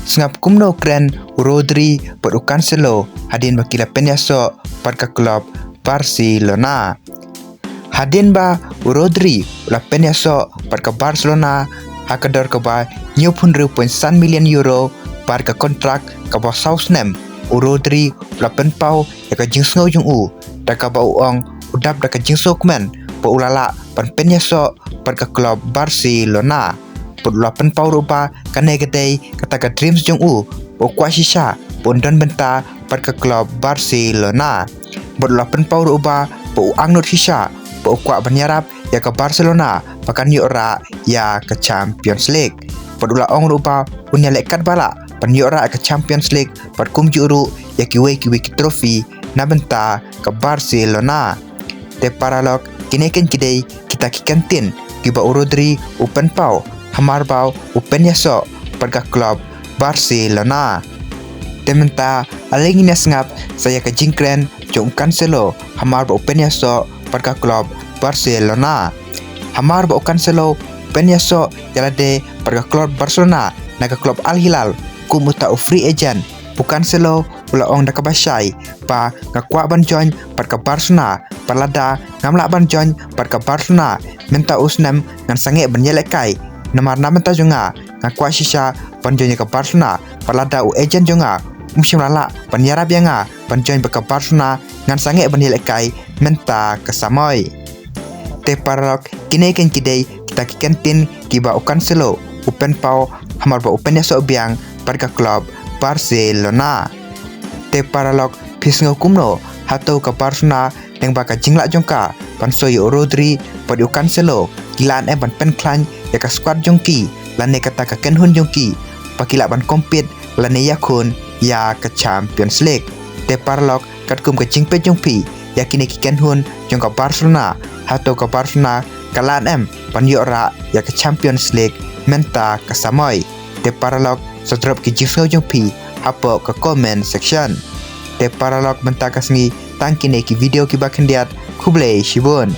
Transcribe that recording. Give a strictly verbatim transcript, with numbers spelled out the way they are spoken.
Sngap kumno u kren u Rodri bad u Cancelo hadien ba ki la pynïasoh bad ka club Barcelona. Hadien ba u Rodri u la pynïasoh bad ka Barcelona ha ka dor kaba hynñiewphew hynriew point san million euro bad ka kontrak kaba saw snem, u Rodri u la pynpaw ïa ka jingsngew jong u da kaba u ong u dap da ka jingsngewkmen ba u la lah ban pynïasoh bad ka club Barcelona. Bad u la pynpaw ruh ba kane ka dei kata ka dreams jong u, ba u kwah shisha ba un don bynta bad ka club Barcelona. Bad u la pynpaw ruh ba, ba u angnud shisha ba u kwah ban ïarap ïa ka Barcelona ba kan ïoh rah ïa ka Champions League. Bad u la ong ruh ba un ïaleh katba lah ban ïoh rah ïa ka Champions League bad kumjuh ruh ïa kiwei kiwei ki trophy na bynta ka Barcelona. Te paralok, kine kein ki dei kita ki kyntien kiba u Rodri u pynpaw hamar ba u pynïasoh bad ka club Barcelona. Te mynta ale ngin ïa sngap sa ïa ka jingkren jong u Cancelo hamar ba u pynïasoh bad ka club Barcelona. Hamar ba u Cancelo u pynïasoh ïa lade bad ka club Barcelona na ka club Al Hilal kum uta u free agent, u Cancelo u la ong da kaba shai ba nga kwah ban join bad ka Barcelona, bad lada ngam lah ban join bad ka Barcelona mynta u snem ngan sangeh ban ïalehkai, namar na bynta jong nga nga kwah shisha ban join ïa ka Barcelona, bad lada u agent jong nga um shym la lah ban ïarap ïa nga ban join bad ka Barcelona ngan sangeh ban ïalehkai mynta ka samoi. Te paralok, kine kein ki dei kita ki kyntien kiba u Cancelo u pynpaw hamar ba u pynïasoh biang bad ka club Barcelona. Te paralok, phi sngew kumno? Hato ka Barcelona lyngba ka jinglah jong ka ban soh ïa u Rodri bad u Cancelo ki lah ne em ban pynkhlaiñ ïa ka squad jong ki lane kata ka kynhun jong ki ba ki lah ban compete lane ïakhun ïa ka Champions League? Te paralok, katkum ka jingpeit jong phi ïa kine ki kynhun jong ka Barcelona, hato ka Barcelona ka lah ne em ban ïoh rah ïa ka Champions League mynta ka samoi? Te paralok, sa drop ki jingsngew jong phi hapoh ka comment section. Te paralok, mynta ka sngi tang kine ki video kiba khyndiat. Khublei shibun.